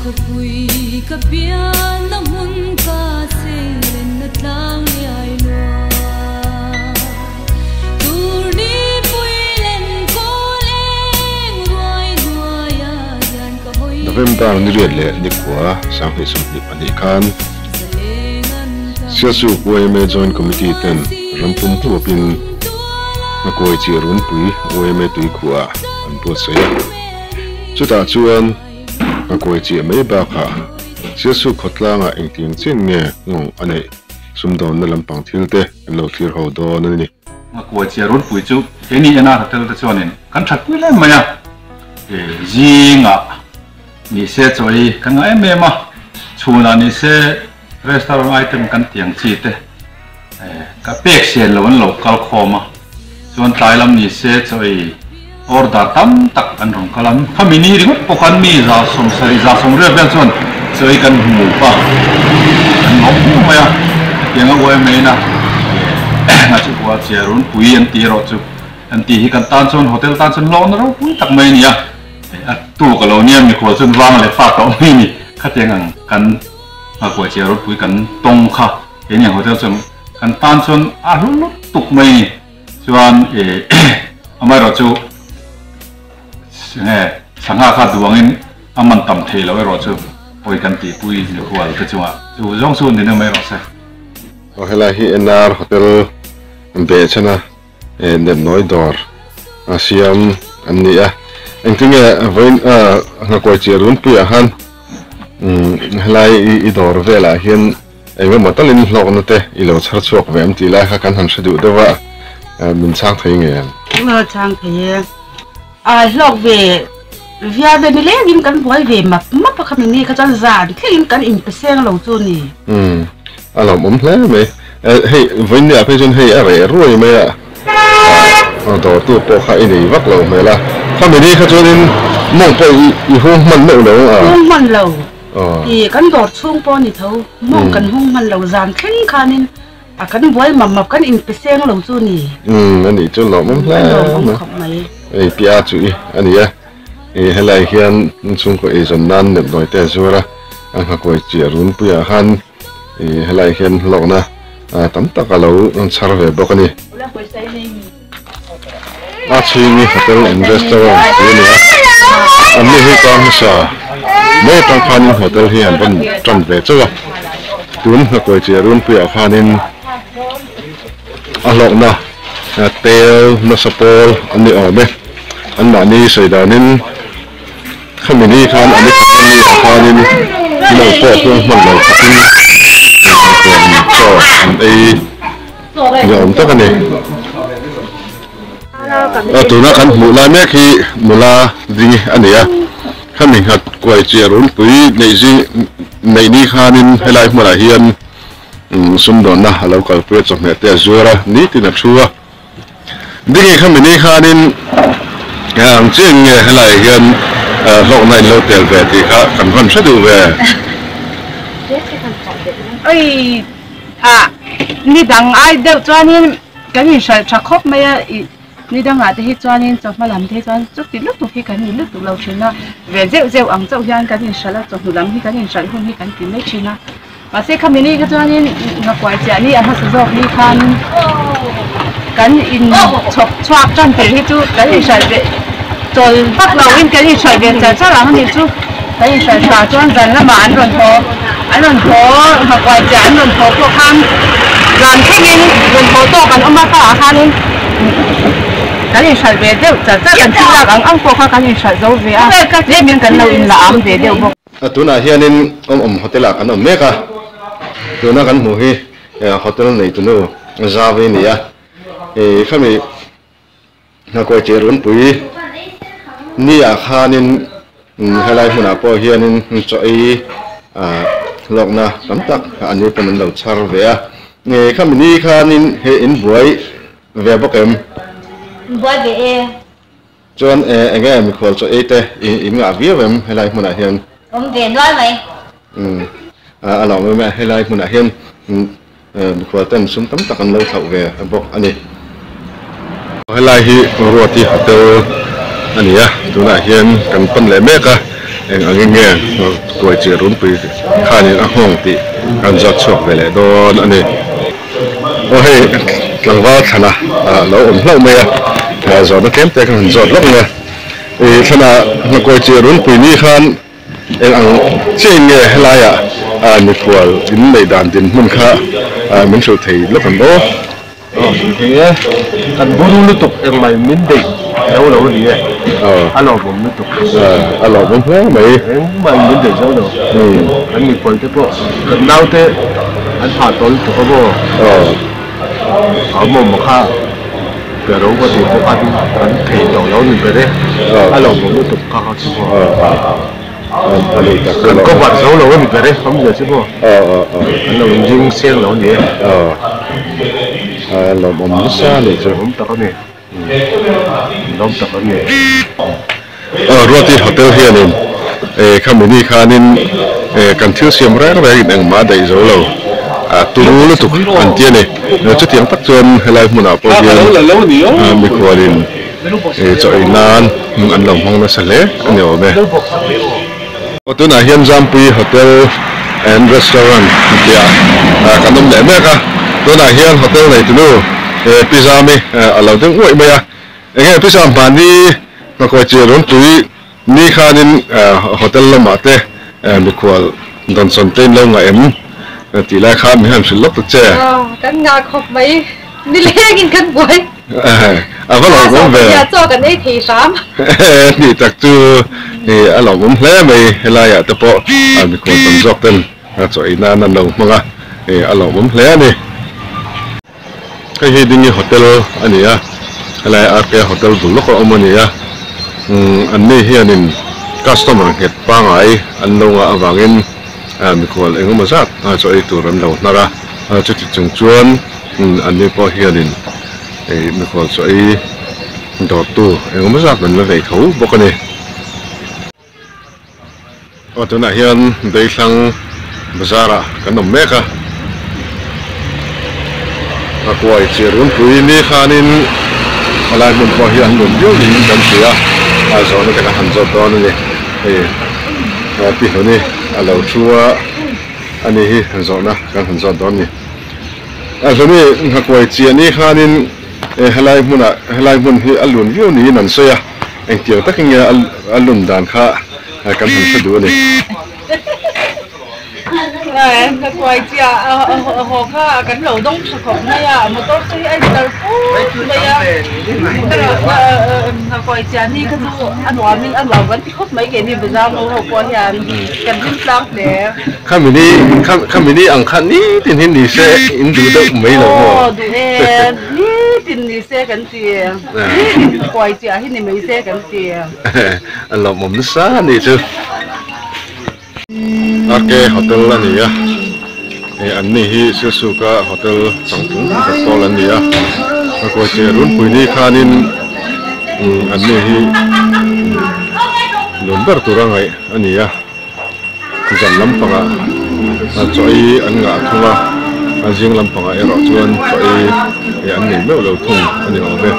Khawpui ka pianna hmun ka seilenna tlang liai luai Turni pui len kawl eng ruai hnuaia hian ka hawi November ni riat leh ni kua 2022 khan Sialsuk yma Joint Committee ten rampum huapin Nghakuai chiah runpui yma tuikhuah an buatsaih a. Chutah chuan Nghakuai chiah mai bakah Sialsuk khawtlangah engtiang chin nge nghawng a neih sumdawnna lampang thil te an lo thlir ho dawn a ni. Nghakuai chiah runpui chu keini NR Hotel te chuanin kan thatpui lem mai a, zingah ni se chaw ei kan ngah em em a, chhunah ni se restaurant item kan tiang chi te ka pek sian lo an lo kal khawm a, chuan tlai lam ni se chaw ei order tam tak an rawn kal a, khami ni ringawt pawh khan mi 70 180 vel chuan chaw ei kan hmu a, kan lawm hmu mai a, hetiang a uai mai na nga chu hua chiah runpui an ti erawh chu an tih hi kan tan chuan hotel tan chuan hlawkna ropui tak mai a ni a. A tu ka lo nia mikhual chuan vang leh fa tawh mai ni. Khatiang ang kan nghakuai chiah ropui kan tawng kha keini ang hotel chuan kan tan chuan a hlu lutuk mai ni. Chuan amaherawh chu enge sangha kha duh angin a man tam thei lo erawh chu pawi kan tihpui mikhual te chungah chu zawng chu ni na mai rawh se. Aw helai hi NR Hotel behchhan a. Nepnawi dawr a siam an ni a, engtinge vawiin nghakuai chiah runpuiah khan helai i dawr velah hian eng emaw talin hlawkna te i lo chhar chhuak ve em tih lai kha kan han hre duh deuh a, min chhang thei ngei ang. Englo chhang thei e, a hlawk ve viau ve nilengin kan buai ve map map a khami ni kha chuan zan thlengin kan inpe seng lo chu ni. Umm a lawmawm hle mai. Hei vawiin ah phei chuan hei a reh ruai mai a, dawrtu pawh kha i nei vak lo hmel a, khami ni kha chuanin mawng pawh i hung hman meuh lo ang a. Hung hman lo, i kan dawr chhung pawh a ni tho, mawng kan hung hman lo zan thleng khanin a kan buai map map kan inpe seng lo chu ni. Umm a nih chu lawmawm hle mai. Lawmawm khawp mai. Hei Pia chu i a ni a, i helai hian chhungkaw eizawn nan nepnawi te a zuar a, a nghakuai chiah runpuiah khan. Ih helai hian hlawkna tam tak a lo chhar ve bawk a ni. A chhingi hotel and restaurant tih a ni a, an ni hi kar hmasa mai atang khanin hotel hi an rawn tan ve chauh a, tun hnakuai chiah runpuiah khanin a hlawkna tel nasa pawl an ni awm e, anmahni sawi danin. Khami ni khan a ni khat na ni ah khanin no pawh hung hman lo khatin huan chaw an ei ni awm tak a ni. Tuna kan hmuh lai mek hi nula ding a ni a, khami nghat kuai chiah runpui neih zing neih ni khanin helai hmunah hian sumdawnna a lo kalpui a, chawhmeh te a zuar a, nitin a thu a. Dingi khami ni khanin ang chiah nge helai hian hlawkna in lo tel ve tih kha kan van hre duh ve. Oi ah ni dang ai deuh chuanin kan inhralh tha khawp mai a ih ni dangah te hi chuanin chawhma lam te hi chuan chuti lutuk hi kan ni lutuk lo thin a ve zeuh zeuh ang chauh hian kan inhralh a chawhnu lam hi kan inhralh hun hi kan ti mai thin a. Mahse khami ni kha chuanin nghakuai chiah ni a hmasa zawk ni khan kan in chhawp chhuak tan tel hi chu kan inhralh ve chawl vak lo in kan inhralh ve char char ang a nih chu kan inhralh tha chuan zan lamah an rawn haw an rawn haw nghakuai chiah an rawn haw pawh khan zan thlengin rawn haw tawk an awm a khaah khanin kan inhralh ve deuh char char kan thil lak ang ang pawh kha kan inhralh zo ve a tlemin kan lo inla ang ve deuh bawk. A tunah hianin awm awm hotel ah kan awm mek a, tuna kan hmuh hi hotel neitunu Zavi a ni a, ih khami nghakuai chiah runpui ni ah khanin helai hmunah pawh hianin chaw ei ah hlawkna tam tak an ni pawn an lo chhar ve a, khami ni khanin he in buai ve bawk em? Buai ve e. Chuan eng nge mikhual chaw ei te i in ngah viau em helai hmunah hian? Awm ve nual mai. Umm a lawm em a, helai hmunah hian mikhual ten sum tam tak an lo thlauh ve bawk a ni. Helai hi Ruati Hotel a ni a, tunah hian kan pan leh mek a. eng angin nge kuai chiah runpui khanin a nghawng tih kan zawt chhuak ve leh dawn a ni. Aw hei tlangval thlana lo awm hlauh mai a, zawhna tlem te ka han zawt lawk mai a. I thlana nghakuai chiah runpui ni khan eng ang chiahin nge helaiah mikhual in neih dan dinhmun kha min hrilh thei lawk ang aw. Aw hrilh thei e, kan buru lutuk engmah min deih zo lo a ni e, a lawmawm lutuk. A lawmawm hle mai. Engmah min deih zo lo, kan mikhual te pawh kan naute an hah tawh lutuk a maw? A awm awm kha pe ro ka tih pawh khan kan thei tawh lo ni ber e, a lawmawm lutuk kha kha chu maw? Kan cover zo lo a ni ber e, awmzia chu maw? An lo inring seng lo a ni e. A lawmawm nasa a nih chu. Lawmawm tak a ni. Lawm tak a ni. Ruati hotel hianin khami ni khanin kan thil siam reng rengin engmah a daih zo lo turu lutuk an ti a ni. Chutiang tak chuan helai hmunah pawh hian mikhualin chaw ei nan an lo hmang nasa hle a ni awm e. Tunah hian Zampui Hotel and Restaurant tihah kan awm leh mek a, tunah hian hotel neitunu Pi Zami a lo ding uaih mai a. Enge Pi Zam hmani Hnakawih chiah rawn tui ni khanin hotel lamah te mikhual dawnsawn te in lo ngah em tih lai kha min han hrilh lawk ta che. Kan ngah khawp mai, nilengin kan buai. A va lawmawm ve. Chaw kan ei thei hram. Ni tak chu a lawmawm hle mai, helaiah te pawh mikhual tam zawk ten chaw ei nan an lo hmang a, a lawmawm hle a ni. Hei hi Dingi Hotel a ni a, helai RK Hotel bul lawk a awm a ni a, anni hianin customer nghet pangngai an lo ngah avangin mikhual engemaw zat chaw ei tur an lo hnar a, chuti chung chuan anni pawh hianin mikhual chaw ei dawrtu engemaw zat an la nei tho bawk a ni. Aw tunah hian Beihlang bazar ah kan awm mek a, a kuai chiah runpui ni khanin helai hmun pawh hi an lun viau niin kan hria a, zawhna te kan han zawt dawn a ni. Hei Pi Hluni a lo thu a, ani hi zawhna kan han zawt dawn a ni. A Hluni nghakuai chiah ni khanin helai hmunah helai hmun hi a lun viau niin an sawi a, engtiang takin nge a lun dan kha kan han hre duh a ni. Nghakuai chiah haw kha kan lo dawng tha khawp mai a, motor te hi a intar put mai a, nghakuai chiah ni kha chu a nuamin a nuam kan ti khawp mai keini bazar ho ho pawh hian kan hlim tlang hle. Khami ni khami ni ang kha nitin hi ni se in duh deuh mai lo maw? Aw duh e, nitin ni se kan ti, nitin kuai chiah hi ni mai se kan ti. A lawmawm nasa a nih chu. RK Hotel a ni a, hei an ni hi Silsuka Hotel changtlung tak pawl an ni a, a kawi che runpui ni khanin an ni hi lun ber tura ngaih a ni a. Zan lampangah chaw ei an ngah thung a, a zing lampangah erawh chuan chaw ei an nei meuh lo thung a ni awm e.